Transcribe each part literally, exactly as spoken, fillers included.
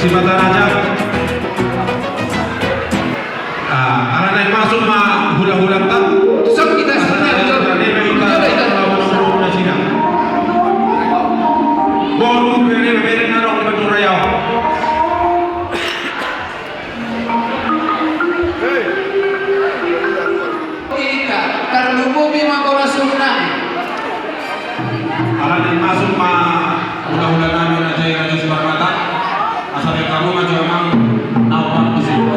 Simataraja. Ah, ala naeng masuk ma hulahulanta. Sop kita sebenarnya. Coba kita. Boru bere bere narok di Bandung Raya. Tarlumobi ma boru surnami. Ala naeng masuk ma hulahula nami Raja i Raja Simarmata. Asa baen hamu ma jo amang na opat di sini.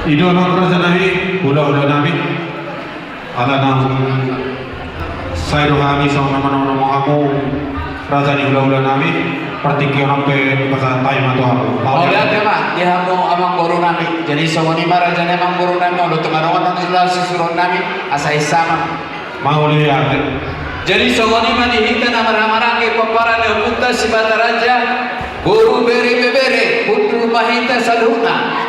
I do amang raja nami, hulahula nami. Ala nang sai do hami songon na manomu hamu raja ni hulahula nami, partingkian on pe dipasahat hami ma tu hamu. Mauliate ma di hamu amang boru nami. Jadi songon i ma raja ni amang boru nami, molo tung adong nang sisuruon nami asa i sama. Mauliate. Jadi songon i ma di hita na marhahamaranggi pomparan ni ompunta Simataraja, boru, bere, ibebere, hundul ma hita saluhutna.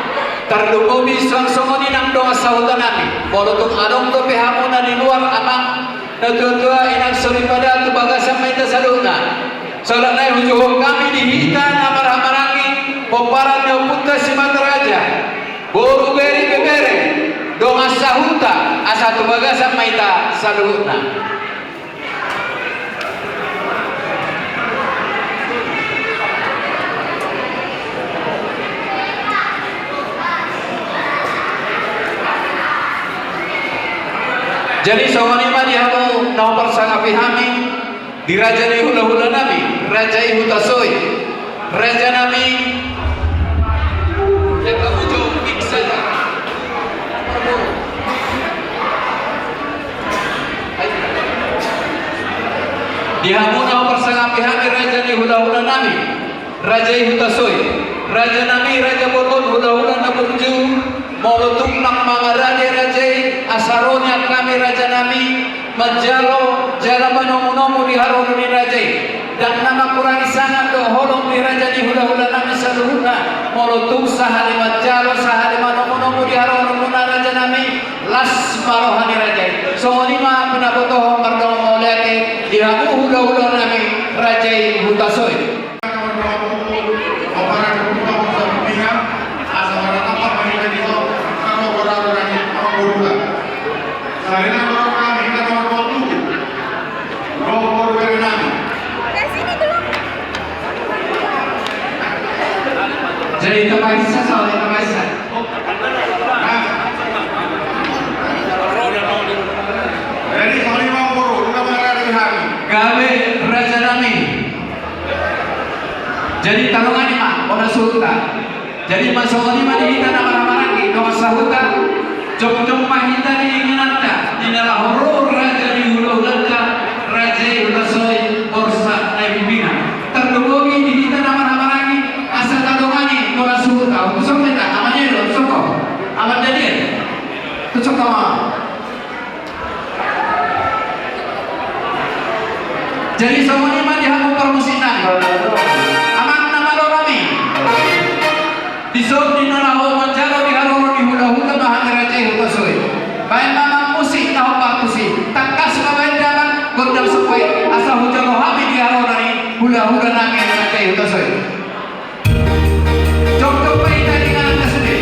Tarlumobi suang songon i nang dongan sahuta nami. Molo tung adong dope hamuna di luar amang natuatua, inang soripada, tu bagasan ma hita saluhutna. Sahat nai hujohon hami di hita na marhahamaranggi pomparan ni ompunta Simataraja, boru, bere, ibebere, dongan sahuta, asa tu bagasan ma hita saluhutna. Jadi songon i ma di hamu na huparsangapi hami, di raja ni hulahula nami, raja i Hutasoit, raja nami. Di hamu na huparsangapi hami raja ni hulahula nami, raja i Hutasoit, raja nami raja bolon, hulahula na burju. Molo tung nang mangarade raja i, asa ro nian hami raja nami manjalo jala manomunomu di haroro ni raja i. Ndang na mangkurangi sangap dohot holong ni raja ni hulahula nami saluhutna. Molo tung sahali manjalo, sahali manomunomu di haroronmuna raja nami, las ma roha ni raja i. Songon i ma pinabotohon mardongan mauliate di hamu hulahula nami raja i Hutasoit. Jadi tambahi sa, so, tambahi sa. Nah. Jadi songon i ma amang boru, nunga marada di hami. Gabe raja nami. Jadi tadongani ma bona suhutna. Jadi ma songon i ma di hita na marhahamaranggi dongan sahuta. Jongjong ma hita di ingananta di na laho ro raja ni hulahulanta, raja i Hutasoit, Borsak Naibumbingan. Tarlumobi di hita na marhahamaranggi asa tadongani dongan suhutna. Tusuk hita, Amang Edo, tusuk ho. Amang Daniel, tusuk ho. Jadi songon i ma di hamu parmusik nami. Amang na malo nami. Dison di na laho manjalo di haroro ni hulahula ma hami raja i Hutasoit. Baen ma amang musik na hombar tusi. Tangkas ma baen damang gondang sopoy asa hujalo hami di haroro ni hulahula nami raja i Hutasoit. Jongjong ma hita di ingananta sude.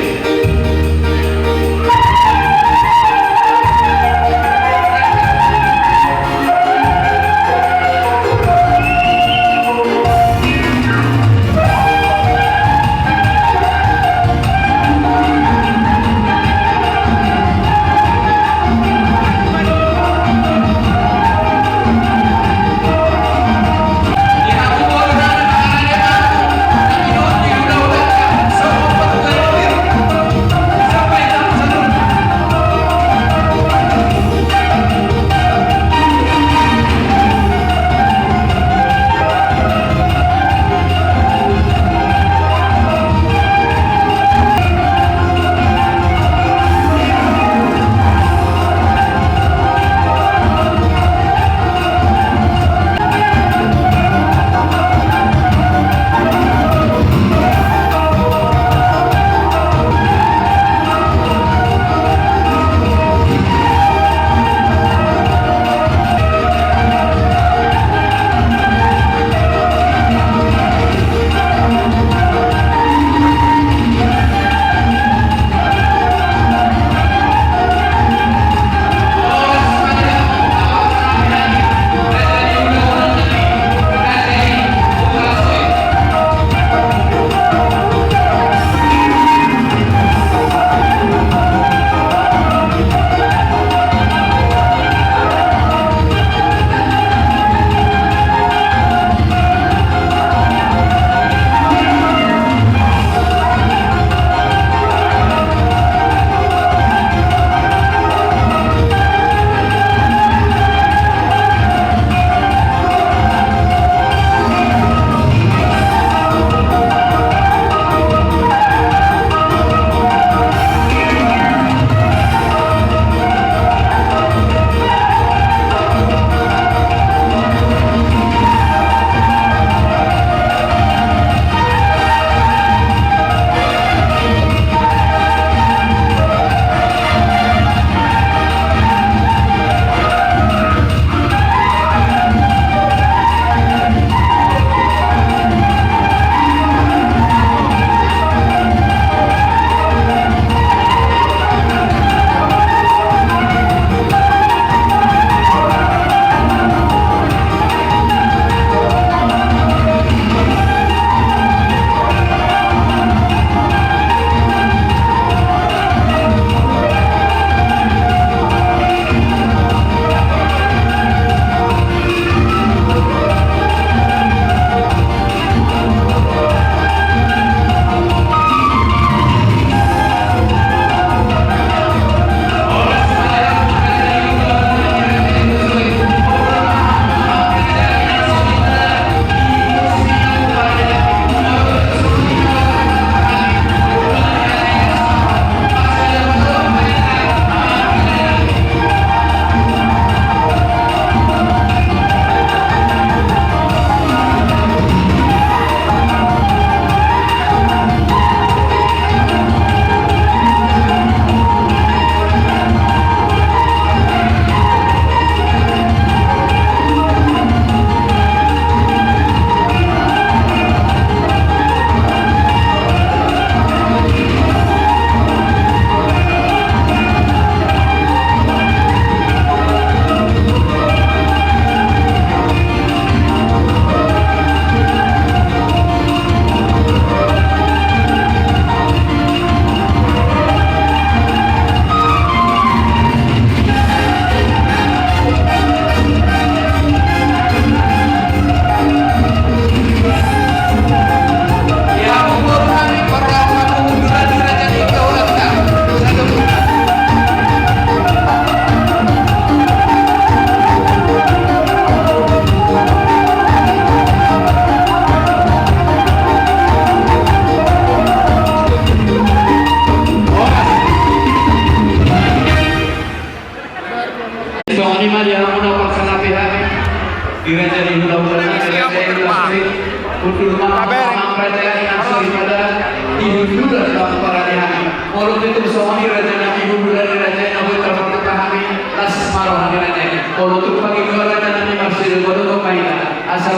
Raja i nang so i pada di hundulan Bang Parani hami. Molo pe tung songon i raja nami, hundulan ni raja i na boi tarpatupa hami, las ma roha ni raja i. Molo tung pangidoan raja nami, marsidohonon ma hita. Asa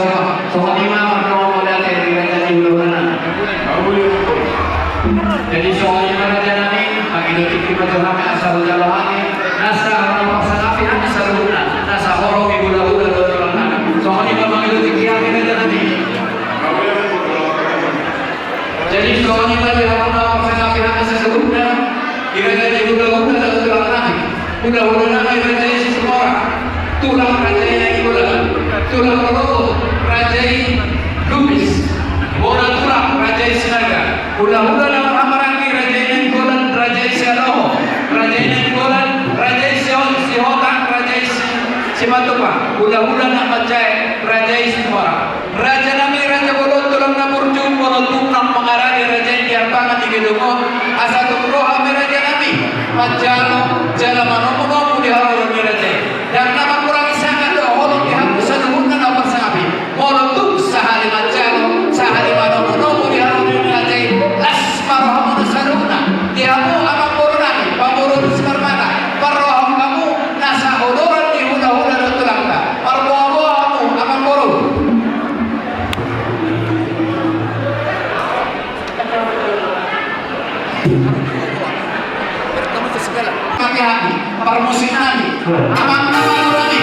songon i ma mardongan mauliate di raja ni hulahula nami. Jadi songon i ma raja nami, mangido tingki ma jo hami asa hujalo hami, nasa hurang pasangapi hami saluhutna, nasa horong ni hulahula dohot tulang nami. Songon i ma mangido tingki hami raja nami. Jadi songon i ma di hamu na pasangapi hami saluhutna, di raja ni hulahula dohot tulang nami. Hulahula nami raja i Situmorang, tulang raja i Nainggolan, tulang lolobo raja i Lubis, bona tulang raja i Sinaga, hulahula na marhahamaranggi raja i Nainggolan, raja i Sialoho, raja i Nainggolan, raja i Sihon-, Sihotang, raja i Si-, Simatupang, hulahula na manjae raja i Situmorang. Raja nami, raja bolon, tulang na burju, molo tung nang mangarade raja i di ampangan ni gedong on, asa tung ro hami raja nami manjalo jala manomunomu di haroro ni raja i. Ndang na mangkurangi sanga do holong di hamu saluhutna na pasangapi. Molo tung sahali manjalo, sahali manomunomu di haroro ni raja i, las ma rohamuna saluhutna. Di hamu amangboru nami, pamboru ni Simarmata, parrohahon hamu nasa odoran ni hulahula dohot tulangta. Marboaboa hamu amangboru. Parmusik nami, amang na malo nami.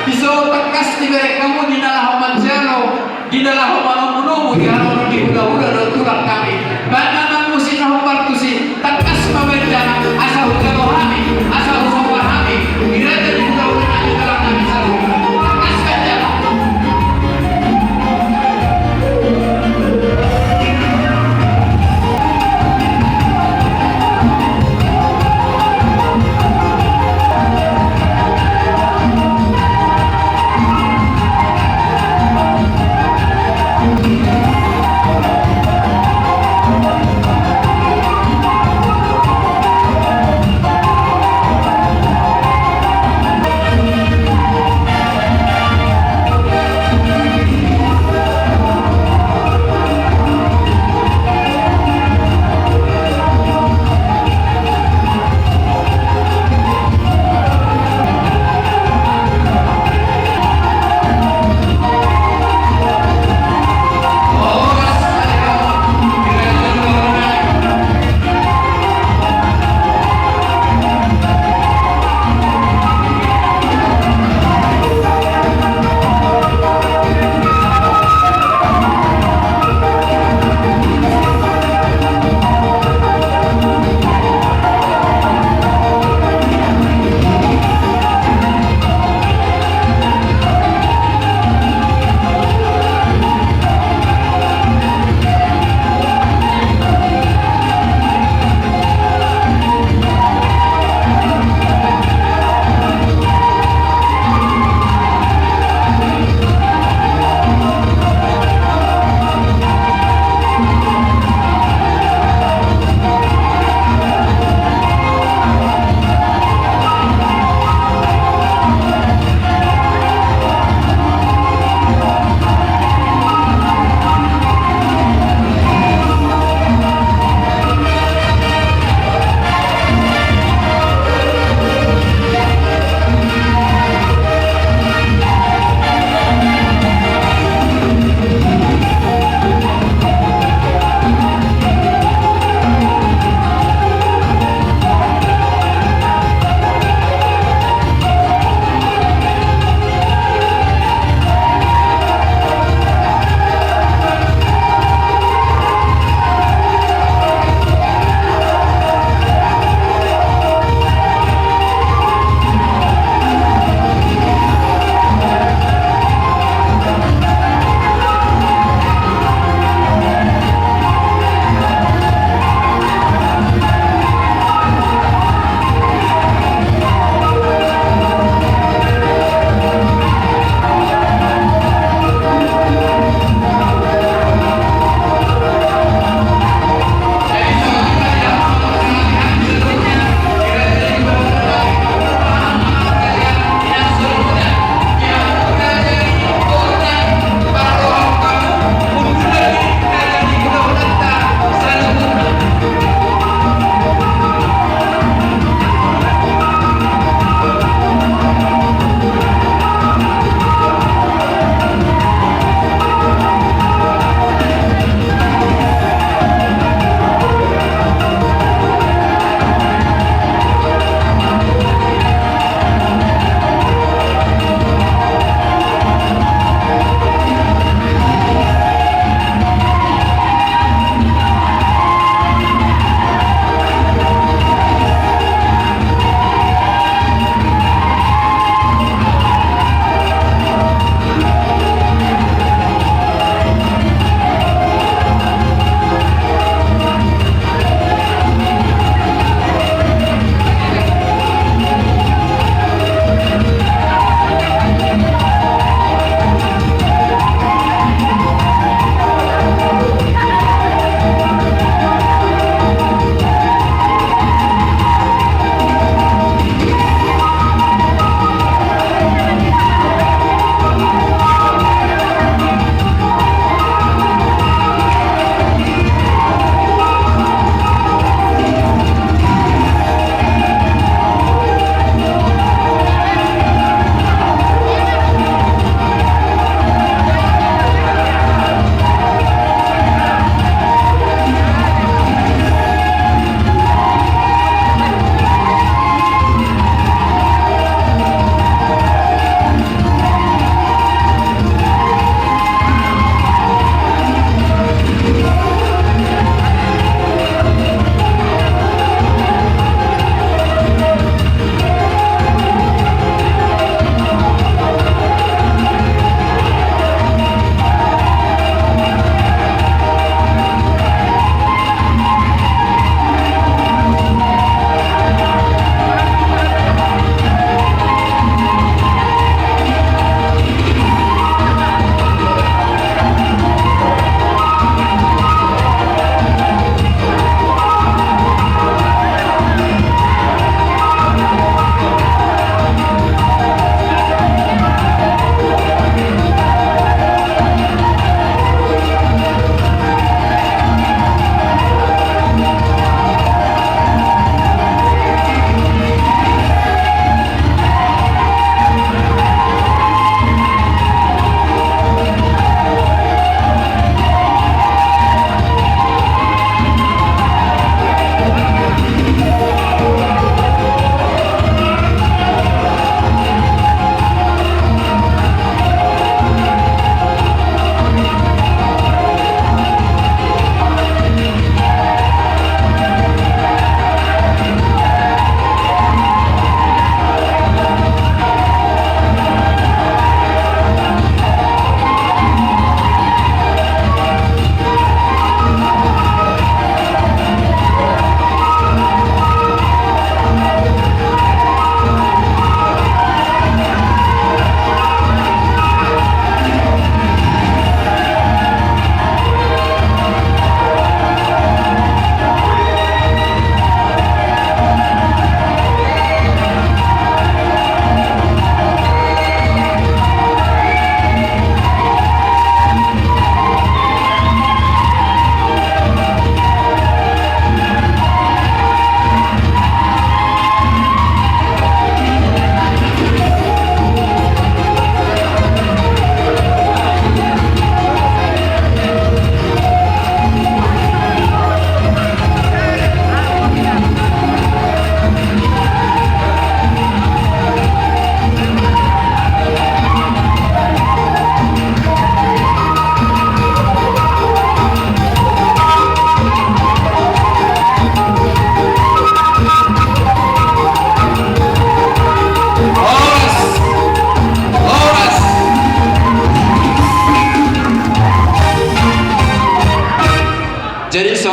Di son tangkas dibereng hamu di na laho manjalo, di na laho manomunomu di haroro ni hulahula dohot tulang nami. Baen ma amang musik na hombar tusi. Tangkas ma baen jala, asa hujalo hami, asa husomba hami di raja ni hulahula nami, tulang nami saluhutna. Tangkas baen jala.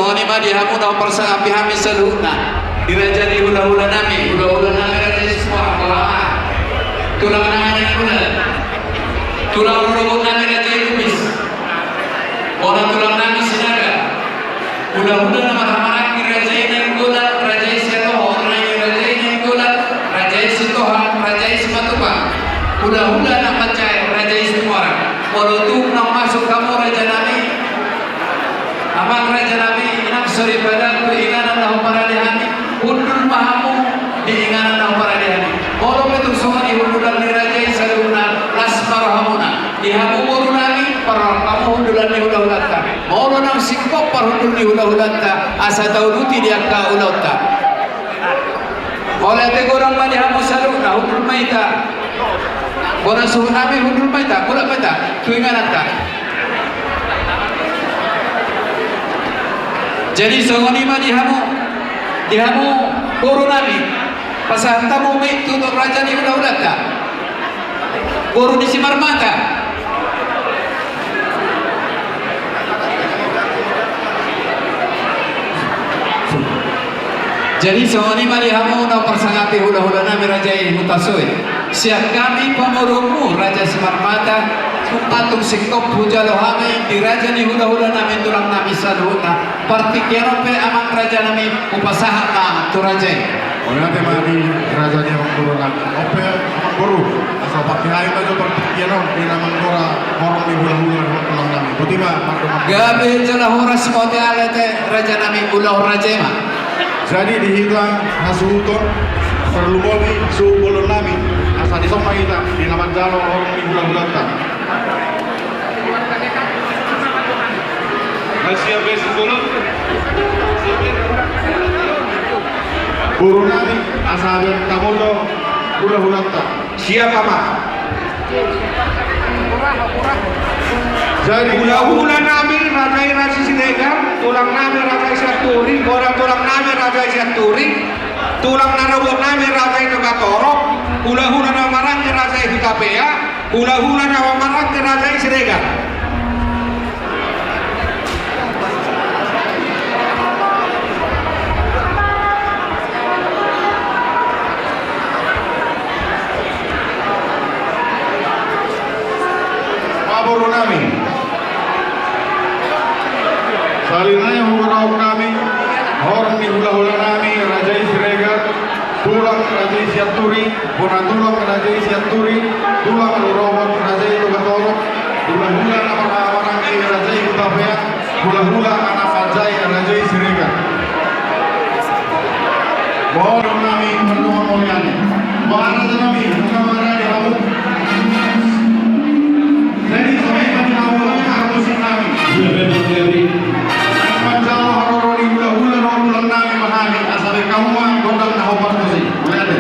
Songon i ma di hamu na huparsangapi hami saluhutna, di raja ni hulahulanami, hulahulanami raja i Sitohang, boha ma, tulang nami Nainggolan, tulang rorobot nami raja i Lubis, bona tulang nami Sinaga, hulahula na marhahamaranggi raja i Nainggolan, raja i Siatohang, raja i Nainggolan, raja i Sitohang, raja i Simatupang, hulahula na manjae raja i Situmorang. Molo tung naung masuk hamu raja nami, amang raja nami, inang soripada tu inganan na huparade hami, hundul ma hamu di inganan na huparade hami. Molo pe tung songon i hundulan ni raja i saluhutna, las ma rohamuna. Di hamu boru nami, parrohahon hamu hundulan ni hulahulanta. Molo naung singkop parhundul ni hulahulanta, asa tauduti di angka ulaonta. Molo ate godang ma di hamu saluhutna, hundul ma hita. Bona suhut nami, hundul ma hita, mulak ma hita tu ingananta. Jadi songon i ma di hamu, di hamu boru nami, pasahat hamu ma i tu raja ni hulahulanta, boru ni Simarmata. Jadi songon i ma di hamu na huparsangapi hulahula nami raja i Hutasoit. Sian hami pamoruonmu raja Simarmata, tung patung singkop hujalo hami di raja ni hulahula nami, tulang nami saluhutna. Partingkian on pe amang raja nami hupasahat ma tu raja i. Mauliate ma di raja ni amang boru nami. On pe amang boru, asa pakehe ma jo partingkian on di na manggora horong ni hulahula dohot tulang nami. Boti ma, mardomu. Gabe jala horas ma, mauliate raja nami, ulaon raja i ma. Jadi di hita hasuhuton, parlumobi suhut bolon nami, asa dison ma hita di na manjalo horong ni hulahulanta. Boru nami, asa baen hamu do hulahulanta. Siap, amang. Jadi hulahula nami raja i raja i Siregar, tulang nami raja i Sianturi, bona tulang nami raja i Sianturi, tulang na rorobot nami raja i Togatorop, hulahula na marhahamaranggi raja i Hutapea, hulahula na marhahamaranggi raja i Siregar. Boru nami. Sahali nai huboto hami horong ni hulahula nami raja i Siregar, tulang raja i Sianturi, bona tulang raja i Sianturi, tulang rorobot raja i Togatorop, hulahula na marhahamaranggi raja i Hutapea, hulahula na manjae raja i Siregar. Boru nami, boru nami. Boru nami, boru nami. Jadi songon i ma di hamu parmusik nami. Manjalo haroro ni hulahula dohot tulang nami ma hami, asa baen hamu ma gondang na hombar musik. Mauliate.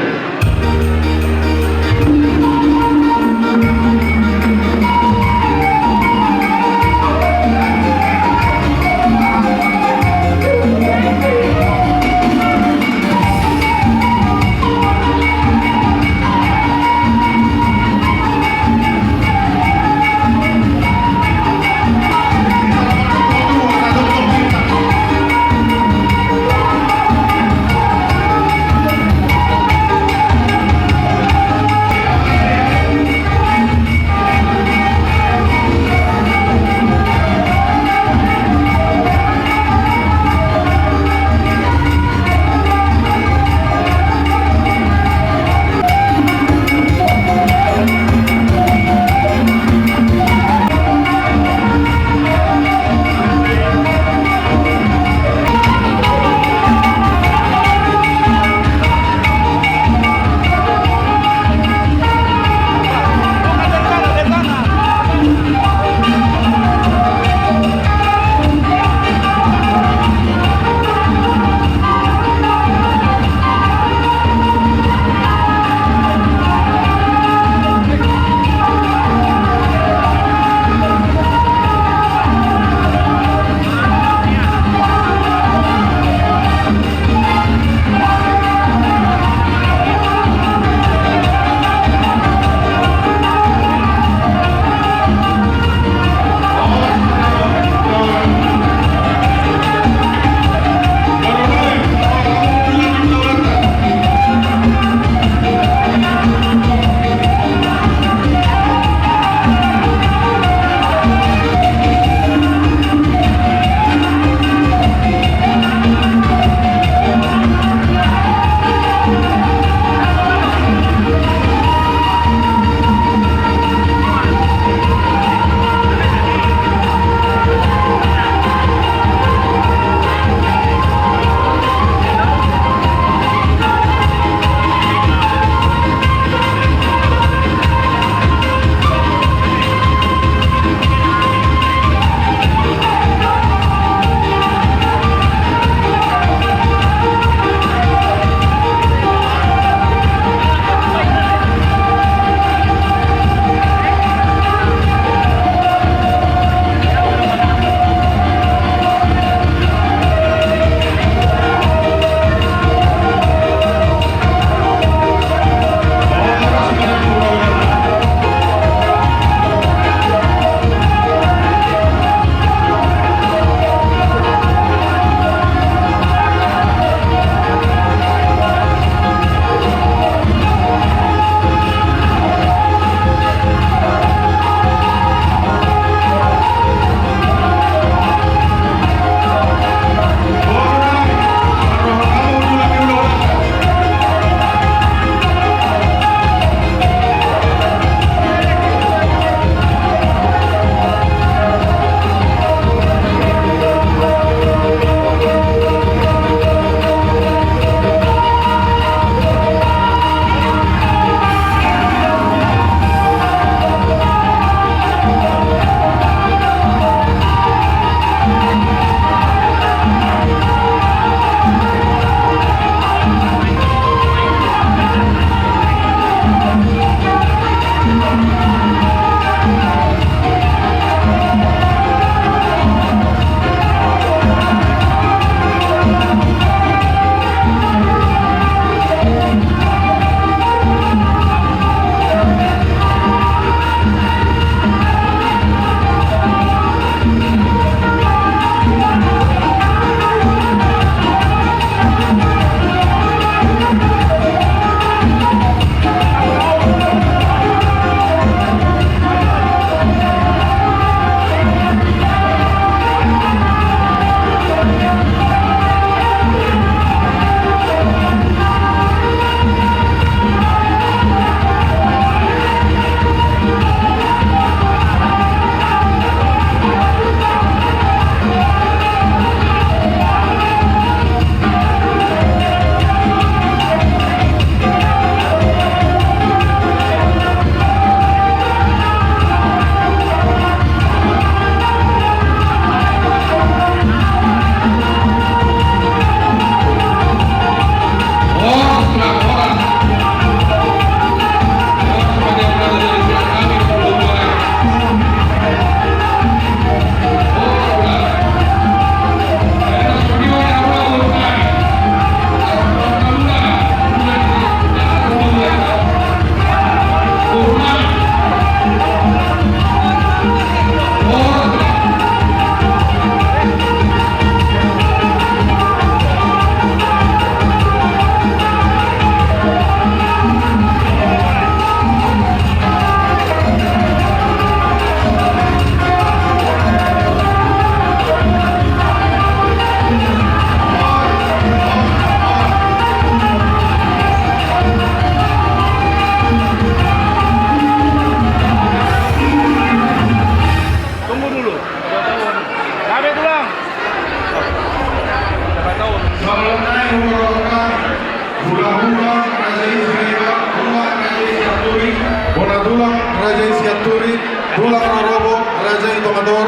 Mator,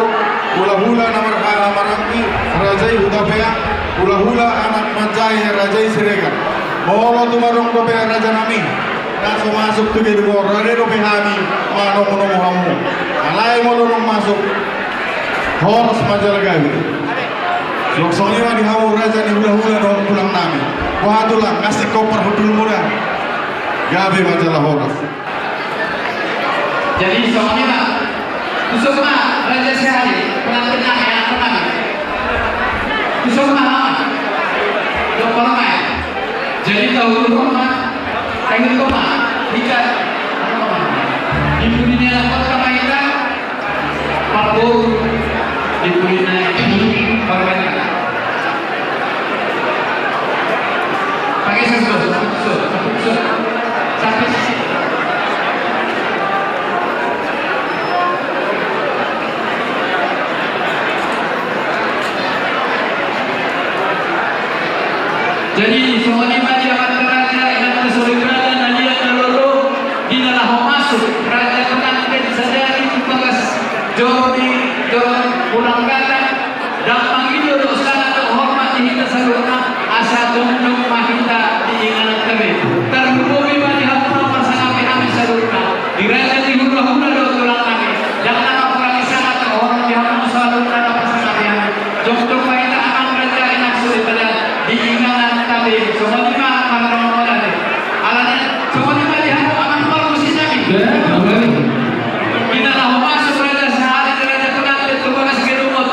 hulahula na marhaha maranggi, raja i Hutapeak, hulahula anak manjae, raja i Siregar. Molo tung adong dope raja nami na so masuk tu gedung on, rade dope hami manomunomu hamu. Alai molo dung masuk, horas ma jala gabe. Suang songon i ma di hamu raja ni hulahula dohot tulang nami. Boha tulang, asik ko parhundulmu da. Gabe ma jala horas. Jadi songon i ma. Tuson ma raja sahali, pengantin nami, anak nami. Tuson ma, ma. Dok ma. Jadi tahu ma. Tahu ma. Hita. Di pudi ni anak kota ma hita. Parboru di pudi ni anak kota. Pakai sesuatu. Jadi songon i ma di amanta raja, inanta soripada, na liat na lolo, di na laho masuk raja pengantin sadari tu bagas joro ni joro Pulang Gata. Ndang mangido dohot sangap dohot hormat di hita saluhutna, asa jongjong ma hita di ingananta be. Tarlumobi ma di hamu na marsangapi hami saluhutna, di raja ni hulahula dohot tulang nami. Ndang na mangkurangi sangap dohot hormat di hamu saluhutna na marsangapi hami. Jongjong ma hita amang raja, inang soripada, di ingananta be. Songon i ma marnongol ni hami. Alana songon i ma di hamu amang parmusik nami. Di na laho masuk raja sahali, raja pengantin tu bagas gedung on.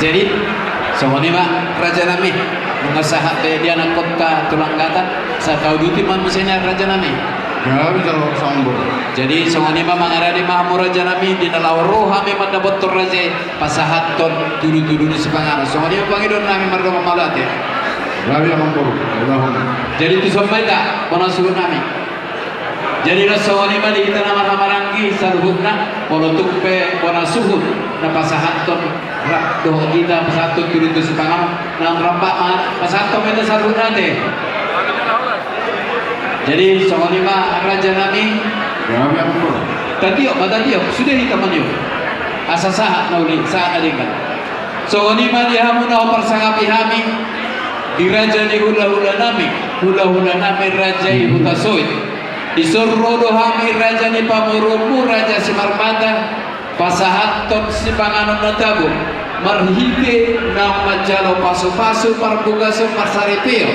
Jadi, songon i ma raja nami, nunga sahat be di anakkonta tulang gata, sai tauduti ma muse nian raja nami. Jadi songon i ma, mangarade ma hamu raja nami, di na laho ro hami mandapothon raja i, pasahathon tudutudu ni sipanganon. Songon i ma pangidoan nami mardongan mauliate. Jadi tuson ma hita bona suhut nami. Jadi na songon i ma di hita na marhahamaranggi saluhutna, molo tung pe bona suhut na pasahathon rap dohot hita pasahathon tudutudu sipanganon, naung rap ma pasahathon ma hita saluhutna ate. Jadi songon i ma raja nami. Tatiop ma, tatiop, sude hita maniop. Asa sahat na uli, sahat na denggan. Songon i ma di hamu na huparsangapi hami, di raja ni hulahula nami, hulahula nami raja i Hutasoit. Dison ro do hami raja ni pamoruonmu raja Simarmata, pasahathon sipanganon na tabo, marhite naung manjalo pasupasu parbagason marsaripeon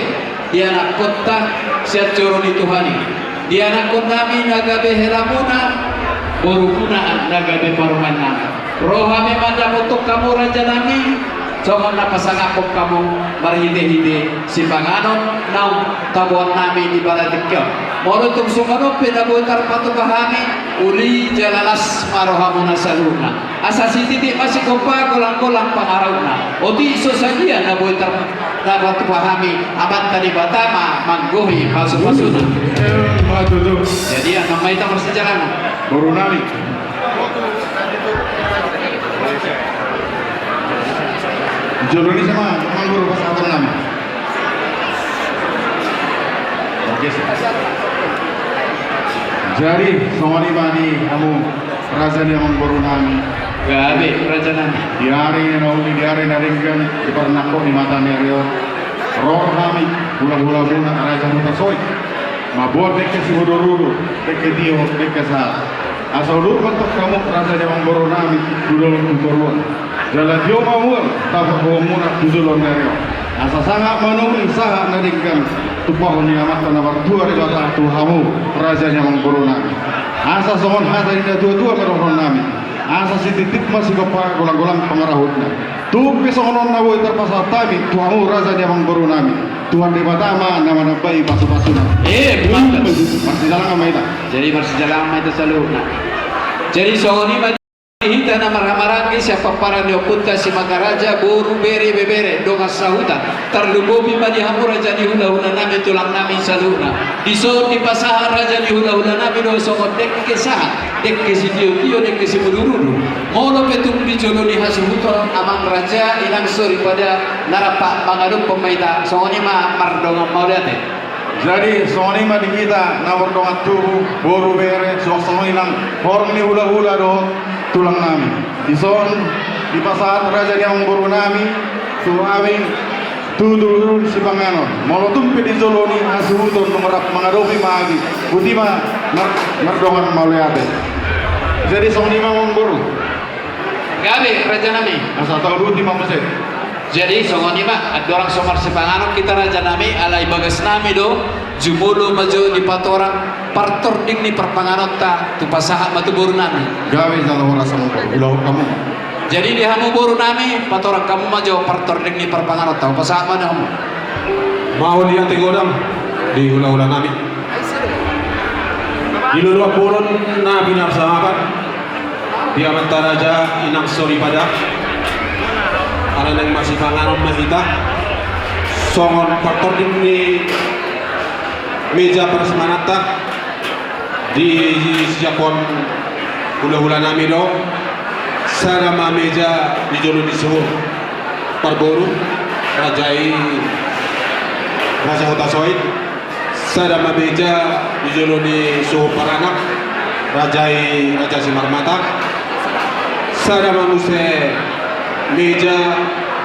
di anakkonta sian joro ni Tuhan i. Di anakkon nami na gabe helamuna, borumuna na gabe parumaen nami. Ro hami mandapothon hamu raja nami, songon na pasangaphon hamu marhitehite sipanganon naung taboan nami di bagasan tingki on. Molo tung songon on pe na boi tarpatupa hami, uli jala las ma rohamuna saluhutna. Asa sititi ma sigompa, golanggolang pangarahutna. Otik so sadia na boi tar-, tarpatupa hami, Amanta Debata ma manggohi pasupasuna. Jadi annon ma hita marsijalangan. Boru nami. Jolo ni sama manggur pas atur nami. Oke. Jadi songon i ma di hamu raja ni amangboru nami. Gabe raja nami. Di ari na uli, di ari na denggan, di parnangkok ni mata ni ari on, ro hami hulahulamuna raja Hutasoit, mamboan dengke simudurudur, dengke tio, dengke sahat. Asa udur ma antong hamu raja ni amangboru nami tu dolok tu toruan. Jala tio ma mual taparboruonmuna tu joloan ni ari on. Asa sahat ma nuaeng sahat na denggan tumpahon ni Amanta na martua Debata tu hamu raja ni amangboru nami. Asa songon hata ni natuatua ma dohonon nami. Asa sititi ma sigompa, golanggolang pangarahutna. Tung pe songon on na boi tarpasahat hami tu hamu raja ni amangboru nami, Tuhan Debata ma na manambai pasupasuna. Eh, pantas. Marsijalangan ma hita. Jadi marsijalangan ma hita saluhutna. Jadi songon i ma di hita na marhahamaranggi sian pomparan ni ompunta Simangaraja, boru, bere, ibebere, dongan sahuta. Tarlumobi ma di hamu raja ni hulahula nami, tulang nami saluhutna. Dison dipasahat raja ni hulahula nami do songon dengke sahat, dengke sitiotio, dengke simudurudur. Molo pe tung di jolo ni hasuhuton amang raja, inang soripada, na rap mangadophon ma hita, songon i ma mardongan mauliate. Jadi songon i ma di hita na mardongan tubu, boru, bere, suang songon i nang horong ni hulahula dohot tulang nami. Dison dipasahat raja ni amangboru nami tu hami tudutudu sipanganon. Molo tung pe di jolo ni hasuhuton nunga rap mangadopi ma hami, boti ma mar-, mardongan mauliate. Jadi songon i ma amangboru. Gabe raja nami. Asa tauduti ma muse. Jadi songon i ma, andorang so marsipanganon hita raja nami, alai bagas nami do, jumolo ma jo dipatorang partording ni parpanganonta, tu pasahat ma tu boru nami. Gabe jala horas amangboru, ulahon hamu. Jadi di hamu boru nami, patorang hamu ma jo partording ni parpanganonta, hupasahat ma di hamu. Mauliate godang di hulahula nami. Di loloan bolon na pinarsangapan di amanta raja, inang soripada, ala naeng marsipanganon ma hita. Songon partording ni meja prasmananta, disiaphon hulahula nami do, sada ma meja di jolo ni suhut parboru, raja i raja Hutasoit. Sada ma meja di jolo ni suhut paranak, raja i raja Simarmata. Sada ma muse meja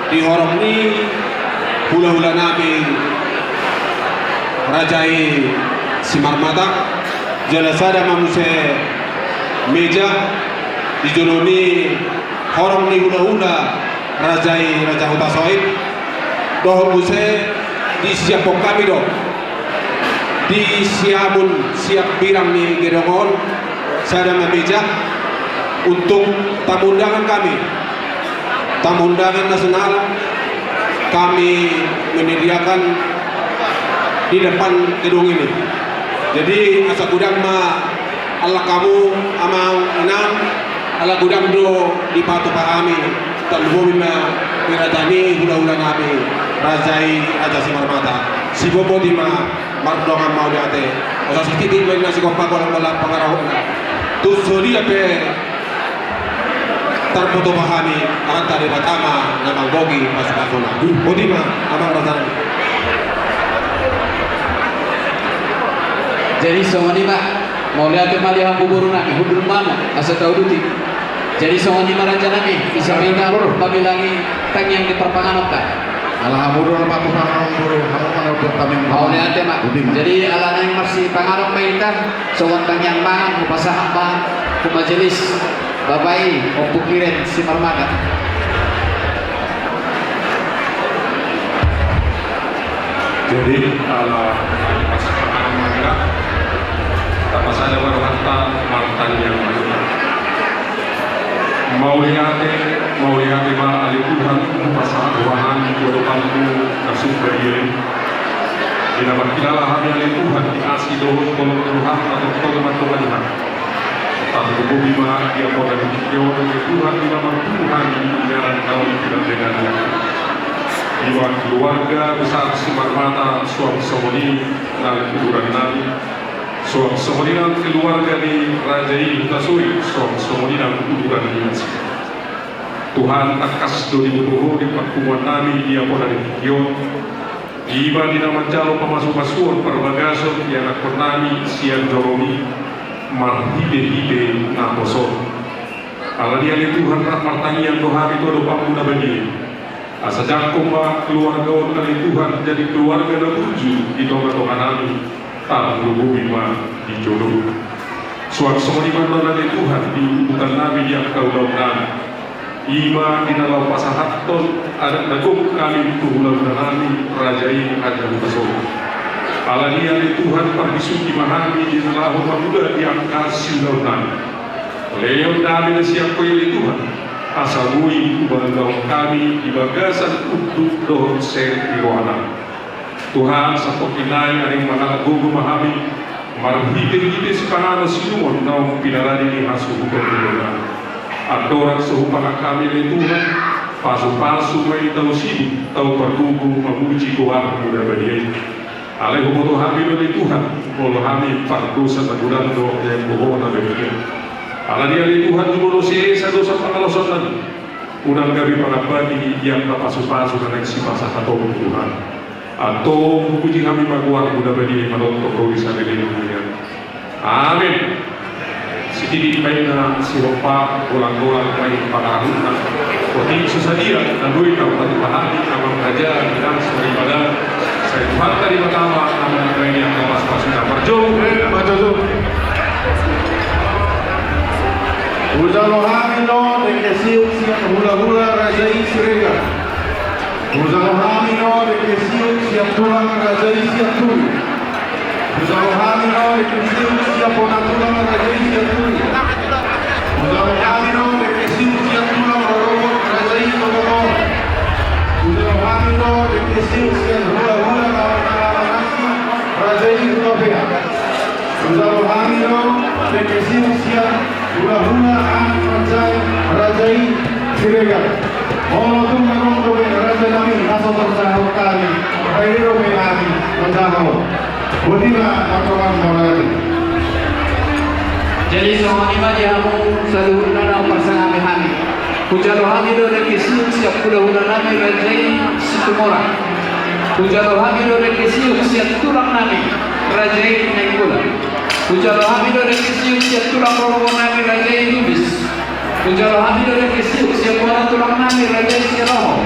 di horong ni hulahula nami, raja i Simarmata. Jala sada ma muse meja di jolo ni horong ni hulahula, raja i raja Hutasoit. Dohot muse disiaphon hami do di siamun sian birang ni gedong on sada ma meja, untuk tamu undangan hami. Tamu undangan nasional kami menyediakan di depan gedung ini. Jadi asa godang ma allang hamu amang inang, ala godang do dipatupa hami, tarlumobi ma di raja ni hulahula nami, raja i Raja Simarmata. Sibobotima mardongan mauliate. Asa sititi ma inna sigompa, golang-golang pangarahutna. Tung so dia pe tarpatupa hami, Amanta Debata ma na manggohi pasupasuna. Botima amang raja nami. Jadi songon i ma, mauliate ma di hamu boru nami, hundul ma hamu asa tauduti. Jadi songon i ma raja nami, bisa ma hita mabilangi tangiang di parpanganon ta. Ala hamu do na patupa, hamu boru, hamu ma na umbahen tangiang. Mauliate ma. Botima. Jadi ala naeng marsipanganon ma hita, songon tangiang mangan hupasahat ma tu majelis Bapak i, Ompu Kiren Simarmata. Jadi ala naeng marsipanganon ma hita, tapasada ma rohanta, martangiang ma hita. Mauliate, mauliate ma ale Tuhan, hupasahat roha nami tu adopanmu na sumba dia i. Di na marhilala hami ale Tuhan di asi dohot holong ni roham na tongtong mandongani hami. Tarlumobi ma di apoda ni tingki on ale Tuhan, di na marpungu hami di inganan naung pinandengan i. Iba keluarga besar Simarmata suang songon i nang uduran nami. Suang songon i nang keluarga ni raja i Hutasoit, suang songon i nang uduran ni nasida. Tuhan, tangkas do diboto Ho di parpunguan nami di apoda ni tingki on. Iba di na manjalo pamasumasuon parbagason ianakhon nami sian joro-Mi marhitehite naposo-Mu. Alani i ale Tuhan, rap martangiang do hami tu adopanmu na badia i. Asa jangkon ma keluarga on ale Tuhan jadi keluarga na burju di tongatonga nami, tarlumobi ma di jolo. Suang songon i ma annon ale Tuhan di uduran nami di angka ulaon nami. I ma di na laho pasahathon adat na gok hami tu hulahula nami raja i Raja Hutasoit. Alani i ale Tuhan, parbisuhi ma hami di na laho mangula di angka siulaon nami. Lehon damei na sian Ho i ale Tuhan, asa boi hubahen hami di bagasan unduk dohot sere ni roha nami. Tuhan, sangkot ni nai naeng mangalap gogo ma hami marhitehite sipanganon siinumon naung pinarade ni hasuhuton ni Ho nami. Andorang so hupangan hami ale Tuhan, pasupasu ma i tau sibuk, tau pargogo mamuji goarmu na badia i. Alai huboto hami do ale Tuhan, molo hami pardosa na godang do di angka Ho na badia. Alani i ale Tuhan, jumolo sesa dosa pangalaosion nami. Unang gabe pangambati di angka pasupasu na naeng sipasahatonmu Tuhan. Antong hupuji hami ma goarmu na badia i manongtong ro di saleleng dunia. Amen. Sititi ma inna sigompa, golang-golang ma i pangarahutna. Otik so sadia na boi tarpatupa hami amang raja di na soripada. Sai Tuhanta Debata ma na mangido di angka pasupasuna. Parjolo. Parjolo. Hujalo hami do dengke siuk sian hulahula raja i Siregar. Hujalo hami do dengke siuk sian tulang raja i Sianturi. Hujalo hami do dengke siuk sian bona tulang raja i Sianturi. Hujalo hami do dengke siuk sian tulang rorobot raja i Tototo. Hujalo hami do dengke siuk sian hulahula na marhahamaranggi raja i Hutapea. Hujalo hami do dengke siuk sian hulahula anak manjae raja i Siregar. Molo tung adong dope raja nami na so tarjahahon hami, bahen dope hami manjaha. Botima ma tulang mauliate. Jadi songon i ma di hamu saluhutna na parsangap hami. Hujalo hami do dengke siuk sian hulahula nami raja i Situmorang. Hujalo hami do dengke siuk sian tulang nami raja i Nainggolan. Hujalo hami do dengke siuk sian tulang rorobot nami raja i Lubis. Hujalo hami do dengke siuk sian bona tulang nami raja i Sialoho.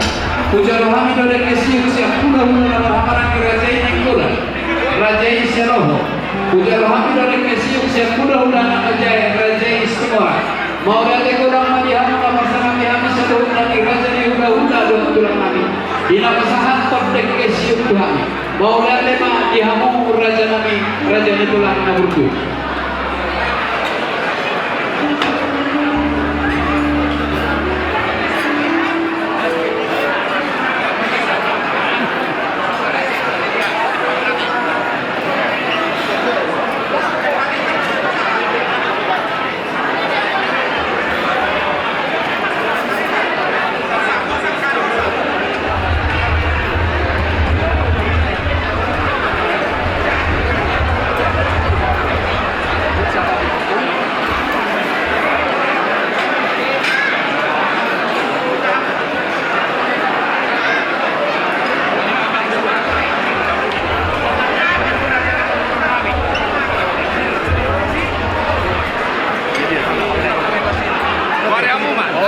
Hujalo hami do dengke siuk sian hulahula na marhahamaranggi raja i Nainggolan, raja i Sialoho. Hujalo hami do dengke siuk sian hulahula na manjae raja i Situmorang. Mauliate godang ma di hamu na parsangap hami saluhutna di raja ni hulahula dohot tulang nami, di na pasahathon dengke siuk tu hami. Mauliate ma di hamu raja nami, raja ni tulang na burju.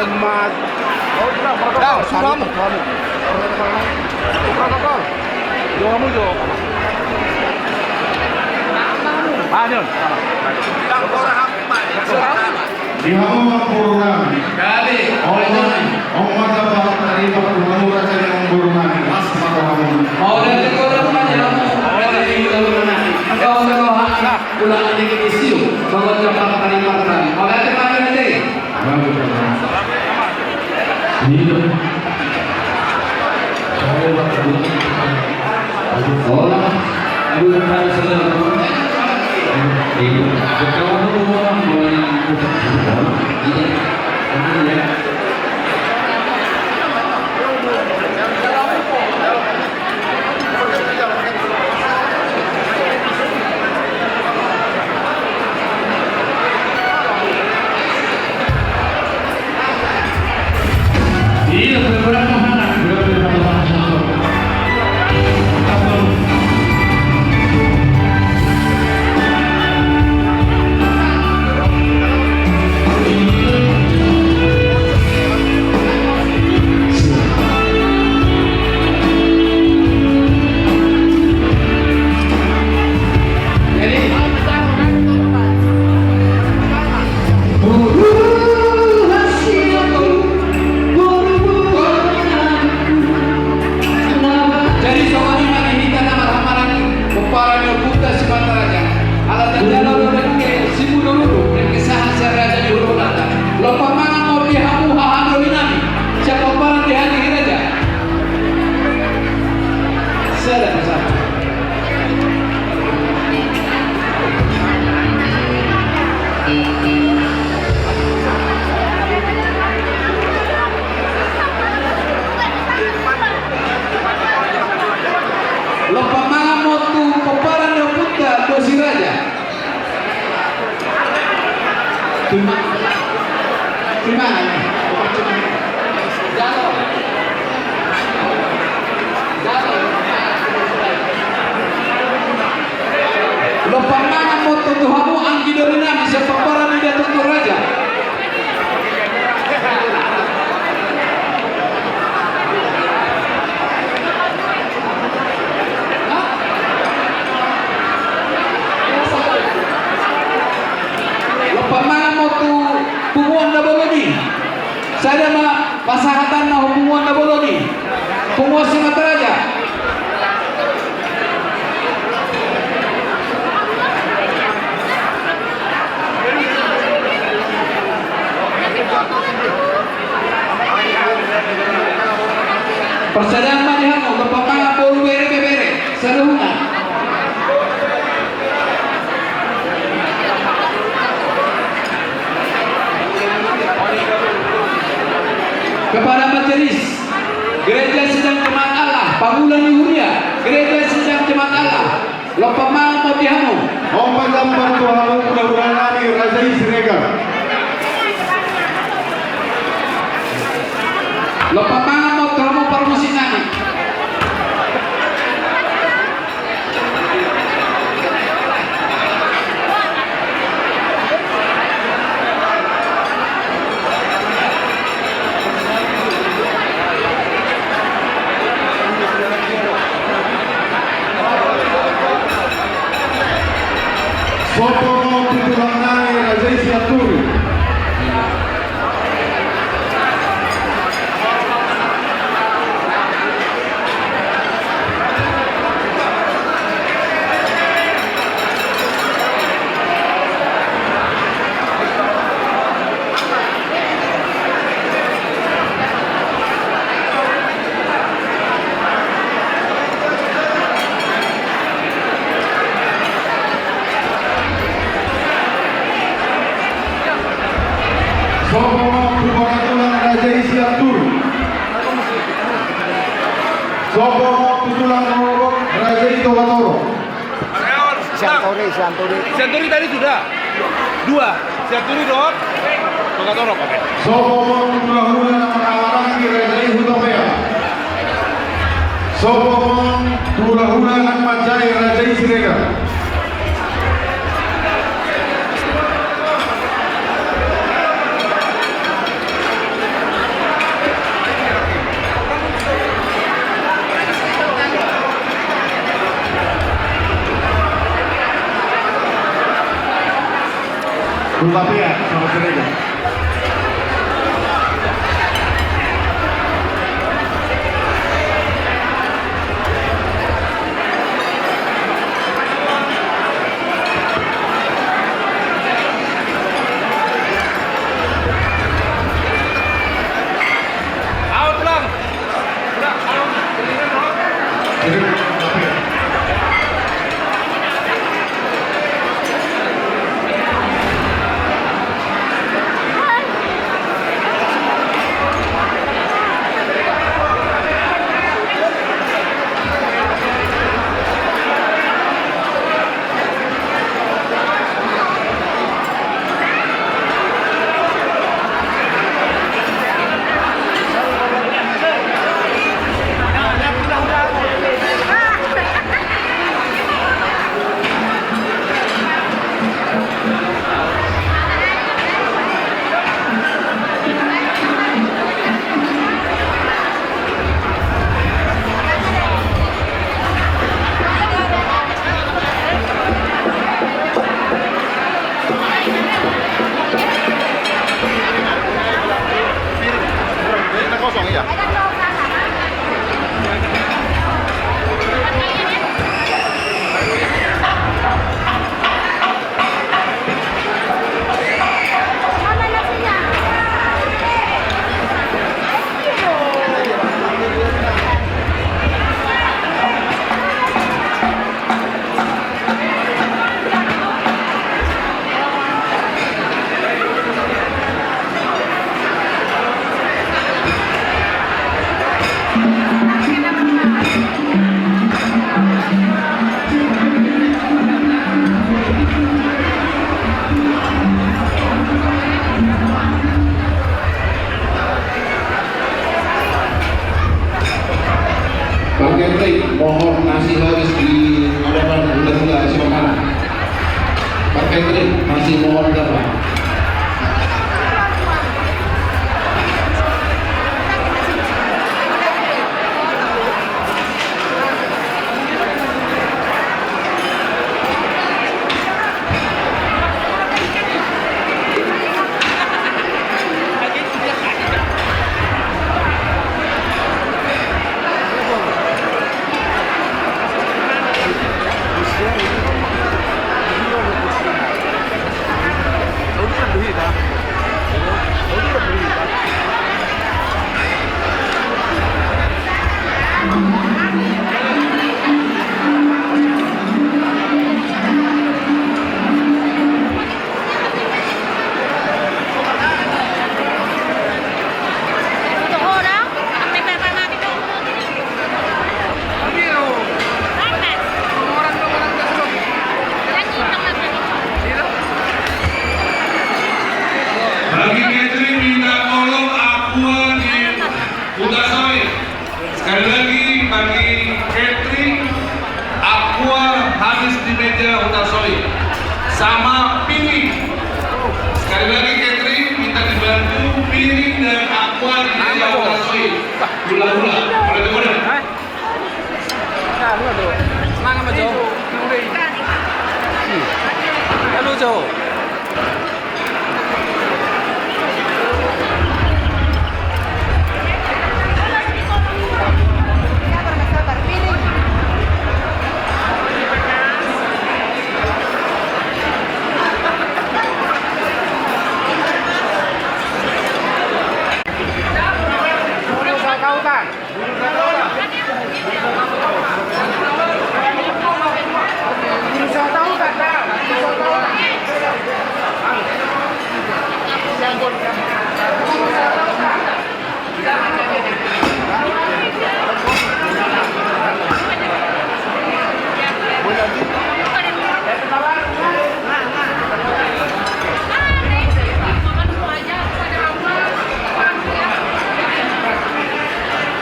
Mas. Dang, suruh hamu. Protokol. Jauh hamu, jauh. Ah, John. Dang, suruh hamu. Di hamu amangboru nami. Gabe. Omat, omat, omat, tarima tu hamu raja ni amangboru nami. Las ma tu hamu. Mauliate ma di hamu raja ni amangboru nami. Kau telah ulang lagi di siu. Bahwa cepat tarima nami. Mauliate ma di hamu. Iya. Jadi songon i ma di hita na marhahamaranggi, pomparan ni ompunta Simataraja. Ala tanda na ro dengke simudurudu, dengke sahat sian raja ni hulahulanta. Lompan mangan ma di hamu haha doli nami, sian pomparan di hami raja. Sada, sada. Lompan mangan ma tu pomparan ni ompunta Dosi Raja. Terima, terima. Lompan mangan ma tu hamu anggi doli nami sian pomparan ni Datu Toraja. Lompan mangan ma tu punguan na bolon i. Sada ma pasahatanna tu punguan na bolon i. Punguan Simataraja. Parsadaan ma di hamu, lompan mangan boru bere, bebere saluhutna. Kepada majelis Gereja Sidang Jemaat Allah, pangula ni huria Gereja Sidang Jemaat Allah. Lompan mangan ma di hamu. Lompan mangan ma tu hamu hulahula nami Raja i Siregar. Lompan mangan ma tu hamu parmusik nami. Sopo ma tu tulang nami Raja i Sianturi. Sopo ma tu bona tulang Raja i Sianturi. Sopo ma tu tulang rorobot Raja i Togatoro. Sianturi, Sianturi. Sianturi tadi sudah. Dua. Sianturi dohot Togatoro, oke. Sopo ma tu hulahula na marhahamaranggi Raja i Hutapea. Sopo ma tu hulahula na manjai Raja i Siregar. Buka pea, sama Siregar. Out, Bang. Bang Kepri, mohon nasi habis di hadapan hula-hula si Bang Hana. Bang Kepri, masih mohon, Bang. Bagi Kepri minta tolong aqua di Huta Soit. Sekali lagi, bagi Kepri, aqua habis di meja Huta Soit. Sama piring. Sekali lagi, Kepri, minta dibantu piring dan aqua di meja Huta Soit. Hula-hula. Boleh, boleh. Halo, Jo.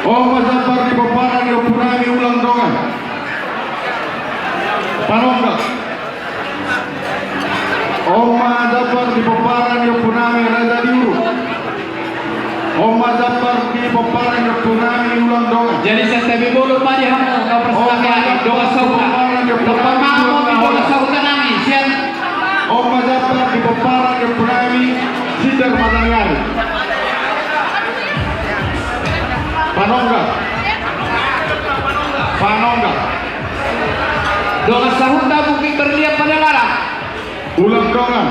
Oma Jampar di pomparan ni ompunami ulang dongan. Panongga. Oma Jampar di pomparan ni ompunami Raja di Uruk. Oma Jampar di pomparan ni ompunami ulang dongan. Jadi santabi bolon ma di hamu na persangka di dongan sahuta. Pomparan ni ompunami ulang dongan. Oma Jampar di pomparan ni Mataniari. Panongga. Panongga. Dongan sahutna Bukit Berlian Padalarang. Ulang dongan.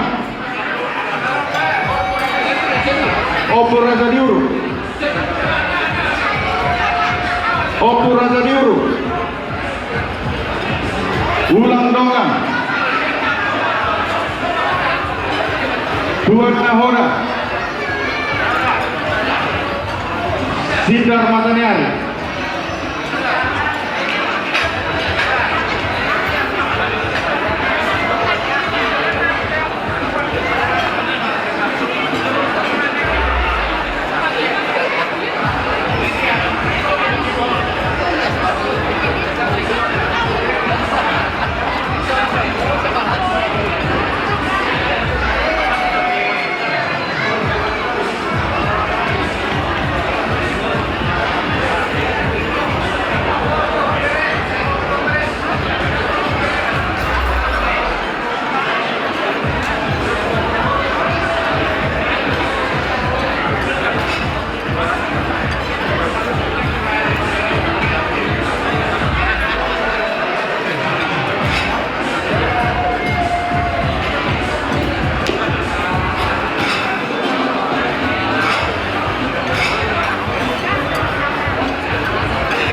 Ompu Raja Diuru. Ompu Raja Diuru. Ulang dongan. Tuan Nahora.